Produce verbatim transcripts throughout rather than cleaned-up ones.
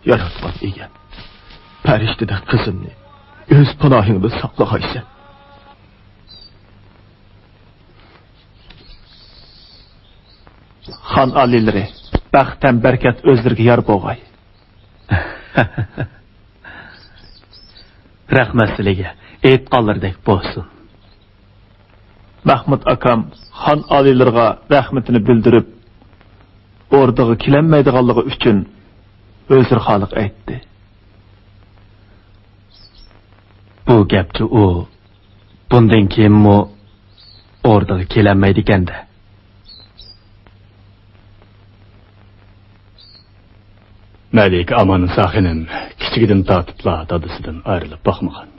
ياراتقان ئىگەم، پەرىشتىدەك قىزىمنى ئۆز پاناھىڭدا ساقلىغايسەن. خان ئالىيلىرى، بەخت ھەم بەرىكەت ئۆزلىرىگە يار بولغاي. رەھمەت سىلىگە، ئېيتقانلىرىدەك بولسۇن. مەھمۇد ئاكام خان ئالىيلىرىغا رەھمىتىنى بىلدۈرۈپ، ئوردىغا كېلەلمەيدىغانلىقى ئۈچۈن ئۆزرىخاھلىق ئېيتتى. بۇ گەپچۇ ئۇ بۇندىن كېيىنمۇ ئوردىغا كېلەلمەيدىكەن-دە. مەلىكە ئاماننىسا خېنىم كىچىكىدىن تارتىپلا دادىسىدىن ئايرىلىپ باقمىغان.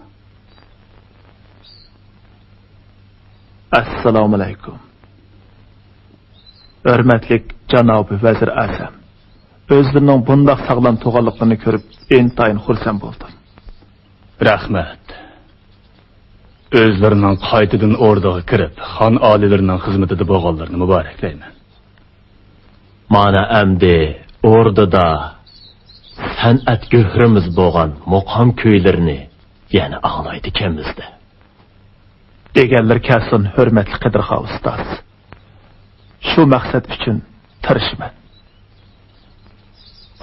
ئەسسالامۇئەلەيكۇم. ھۆرمەتلىك جانابى ۋەزىر ئەزەم، ئۆزلىرىنىڭ بۇنداق ساغلام تۇرغانلىقىنى كۆرۈپ ئىنتايىن خۇرسەن بولدۇم. رەھمەت. ئۆزلىرىنىڭ قايتىدىن ئوردىغا كىرىپ، خان ئالىيلىرىنىڭ خىزمىتىدە بولغانلىرىنى مۇبارەكلەيمەن. مانا ئەمدى ئوردىدا سەنئەت گۆھىرىمىز بولغان مۇقام كۈيلىرىنى يەنە ئاڭلايدىكەنمىز-دە. دېگەنلىرى كەلسۇن، ھۆرمەتلىك قىدىرخان ئۇستاز. شۇ مەقسەت ئۈچۈن تىرىشىمەن.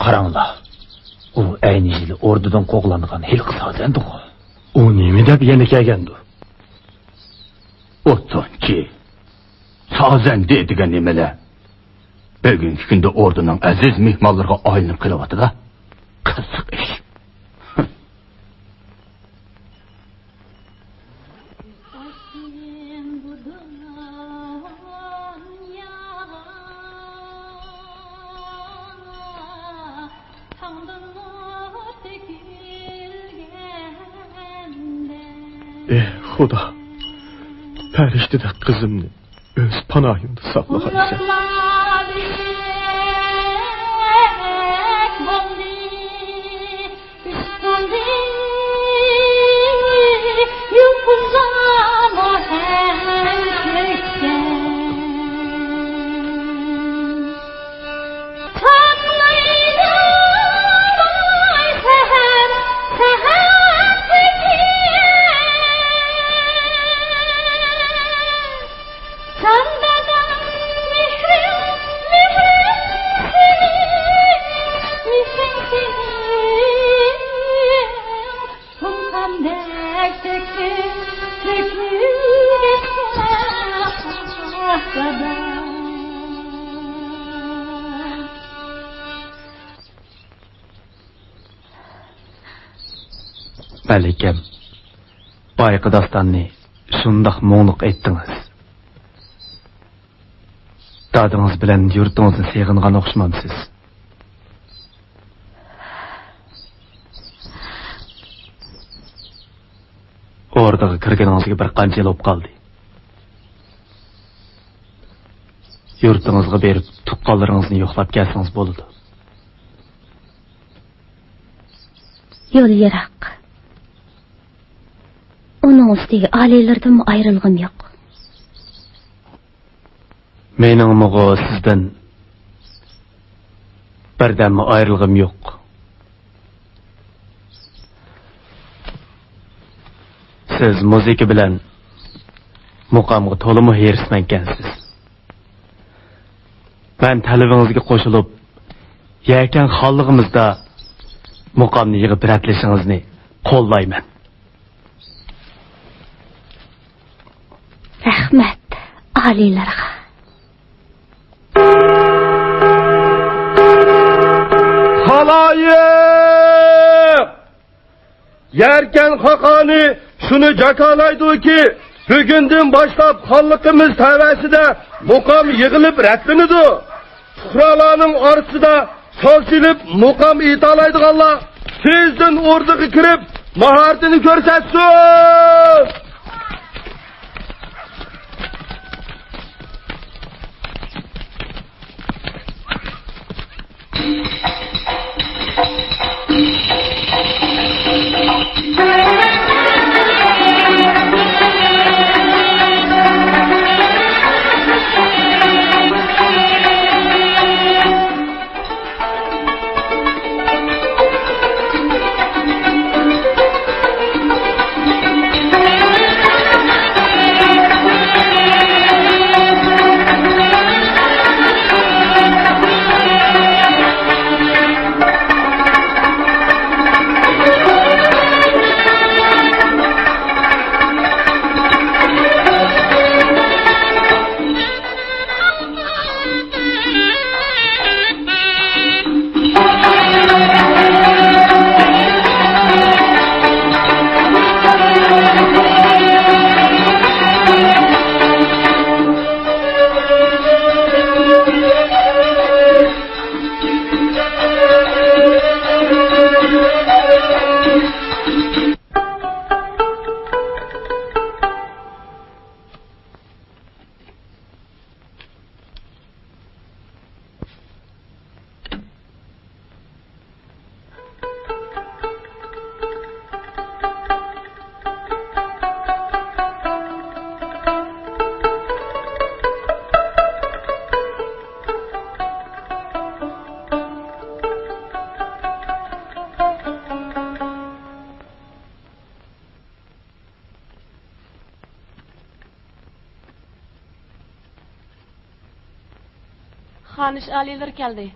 قاراڭلار، ئۇ ئەينى يىلى ئوردىدىن قوغلانغان ھېلىقى سازەندىغۇ. ئۇ نېمە دەپ يەنە كەلگەندۇ؟ ئوتتۇنچى، سازەندە دېگەن نېمىلەر؟ بۈگۈنكى كۈندە ئوردىنىڭ ئەزىز مېھمانلىرىغا ئايلىنىپ قېلىۋاتىدۇ. قىزىق ئىش. ئېھ، خۇدا، پەرىشتىدەك قىزىمنى ئۆز پاناھىڭدا ساقلىغايسەن. مەلىكەم، بايىقى داستاننى شۇنداق مۇڭلۇق ئېيتتىڭىز. دادىڭىز بىلەن يۇرتىڭىزنى سېغىنغان ئوخشىمامسىز؟ ئوردىغا كىرگىنىڭىزگە بىر قانچە يىل بولۇپ قالدى. يۇرتىڭىزغا بېرىپ، تۇغقانلىرىڭىزنى يوقلاپ كەلسىڭىز بولىدۇ. يول يىراق. ئۇنىڭ ئۈستىگە ئالىيلىرىدىنمۇ ئايرىلغۇم يوق. مېنىڭمۇغۇ سىزدىن بىردەممۇ ئايرىلغۇم يوق. سىز مۇزىكا بىلەن مۇقامغا تولىمۇ ھېرىسمەنكەنسىز. مەن تەلىپىڭىزگە قوشۇلۇپ، يەكەن خانلىقىمىزدا مۇقامنى يىغىپ رەتلىشىڭىزنى قوللايمەن. رەھمەت ئالىيلارغا. خالايىق! يەركەن خاقانى شۇنى جاكارلايدۇكى، بۈگۈندىن باشلاپ خانلىقىمىز تەۋەسىدە مۇقام يىغىلىپ رەتلىنىدۇ. پۇقرالارنىڭ ئارىسىدا ساز چېلىپ مۇقام ئېيتالايدىغانلار تېزدىن ئوردىغا كىرىپ ماھارىتىنى كۆرسەتسۇن! خانىش ئالىيلىرى كەلدى.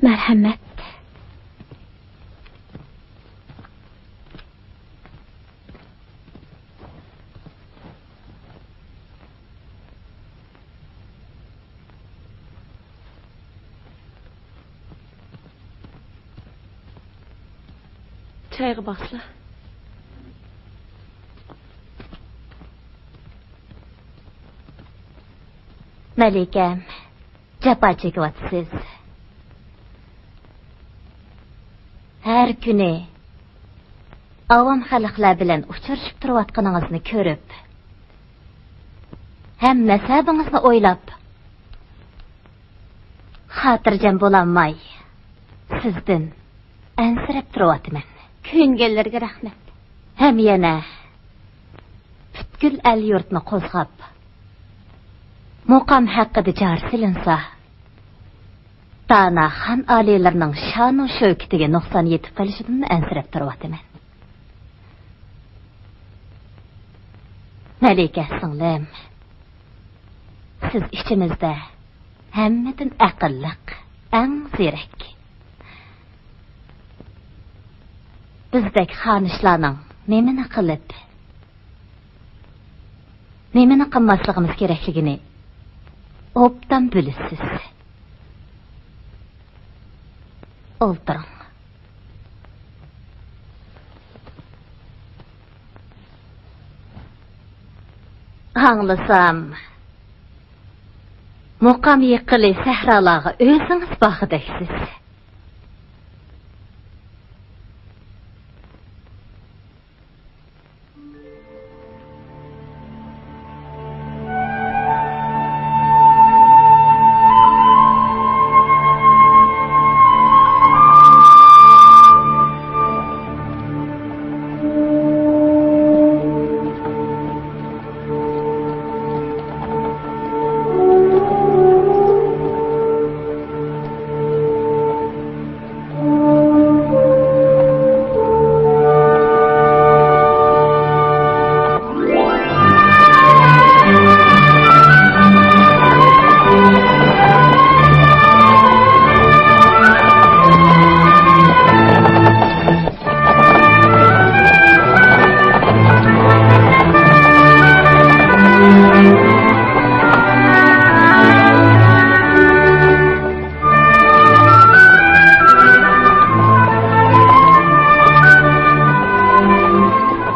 مەرھەمەت. چايغا باسلا. مەلىكەم، جاپا چېكىۋاتىسىز. ھەر كۈنى ئاۋام خەلقلەر بىلەن ئۇچرىشىپ تۇرۇۋاتقىنىڭىزنى كۆرۈپ، ھەم نەسەبىڭىزنى ئويلاپ، خاتىرجەم بولالماي، سىزدىن ئەنسىرەپ تۇرۇۋاتىمەن. كۆيۈنگەنلەرگە رەھمەت. ھەم يەنە پۈتكۈل ئەل-يۇرتنى قوزغاپ، مۇقام ھەققىدە جار سېلىنسا، دانا خان ئالىيلىرىنىڭ شانۇ شەۋكىتىگە نۇقسان يېتىپ قېلىشىدىن ئەنسىرەپ تۇرۇۋاتىمەن. مەلىكە سىڭلىم، سىز ئىچىمىزدە ھەممىدىن ئەقىللىق، ئەڭ زېرەك. بىزدەك خانىشلارنىڭ نېمىنى قىلىپ، نېمىنى قىلماسلىقىمىز كېرەكلىكىنى ئوبدان بىلىسىز. ئولتۇرۇڭ. ئاڭلىسام، مۇقام يېقىلى سەھرالارغا ئۆزىڭىز بارغۇدەكسىز.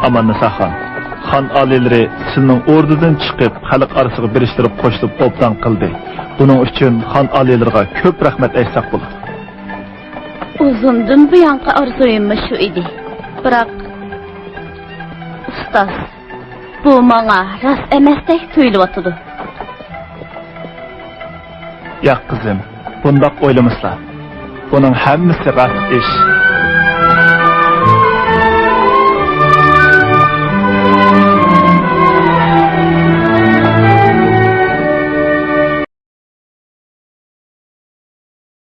ئاماننىساخان، خان ئالىيلىرى سىلىنىڭ ئوردىدىن چىقىپ، خەلق ئارىسىغا بېرىشتۈرۈپ قوشۇلۇپ ئوبدان قىلدى. بۇنىڭ ئۈچۈن خان ئالىيلىرىغا كۆپ رەھمەت ئېيتساق بولىدۇ. ئۇزۇندىن بۇيانقى ئارزۇيۇممۇ شۇ ئىدى. بىراق، ئۇستاز، بۇ ماڭا راست ئەمەستەك تۇيۇلۇۋاتىدۇ. ياق، قىزىم، بۇنداق ئويلىمىسىلا. بۇنىڭ ھەممىسى راست ئىش.